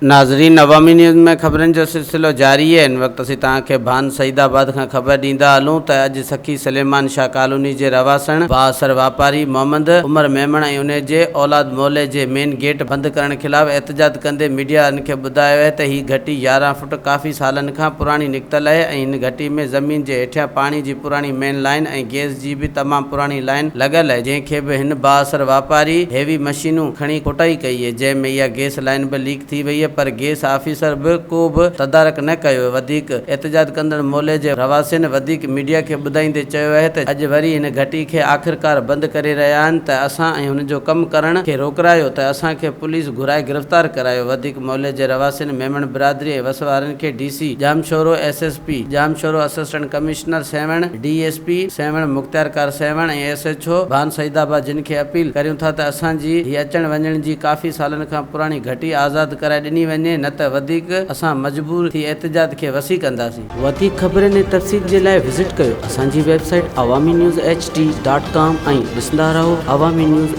ناظرين عوامي نيوز ۾ خبرن جو سلسلو جاري آهي هن وقت اسين توهان کي ڀان سعيد آباد کان خبر ڏيندا هلون ته اڄ سخي سليمان شاهه ڪالوني جي رهواسڻ بااثر واپاري محمد عمر ميمڻ ۽ انهي جي اولاد محلي جي مين گيٽ بند ڪرڻ خلاف احتجاج ڪندي ميڊيا وارن کي ٻڌايو آهي ته هي گهٽي 11 فٽ ڪافي سالن کان پراڻي نڪتل آهي ۽ هن گهٽي ۾ زمين جي هيٺيان پاڻي جي پراڻي مين لائين ۽ گيس جي به تمام پراڻي لائين لڳل آهي جنهن کي به هن بااثر واپاري هيوي مشينون کڻي کوٽائي ڪئي آهي جنهن ۾ اها گيس لائين به ليڪ ٿي وئي پر گيس آفيسر به ڪو به تدارڪ نه ڪيو. وڌيڪ احتجاج ڪندڙ محلي جي رهواسين وڌيڪ ميڊيا کي ٻڌائيندي چيو آهي ته اڄ وري هن گهٽي کي آخرڪار بند ڪري رهيا آهن ته اسان ۽ هن جو ڪم ڪرڻ کي روڪرايو ته اسان کي پوليس گهرائي گرفتار ڪرايو وڌيڪ محلي جي رهواسين ميمڻ برادري ۽ وس وارن کي D C Jamshoro S S P Jamshoro assistant commissioner Sehwan D S P Sehwan مختيارڪار Sehwan ۽ S H O Bhan Saeedabad جن کي اپيل ڪريون ٿا ته اسان جي هي اچڻ وڃڻ جي ڪافي سالن کان پراڻي گهٽي آزاد ڪرائي ڏني وڃي نه ته وڌيڪ اسان مجبور ٿي احتجاج کي وسيع ڪنداسين. وڌيڪ خبرن ۽ تفصيل جي لاء وزٽ ڪيو اسان جي website Awami news H D dot com ۽ ڏسندا رهو عوامي نيوز.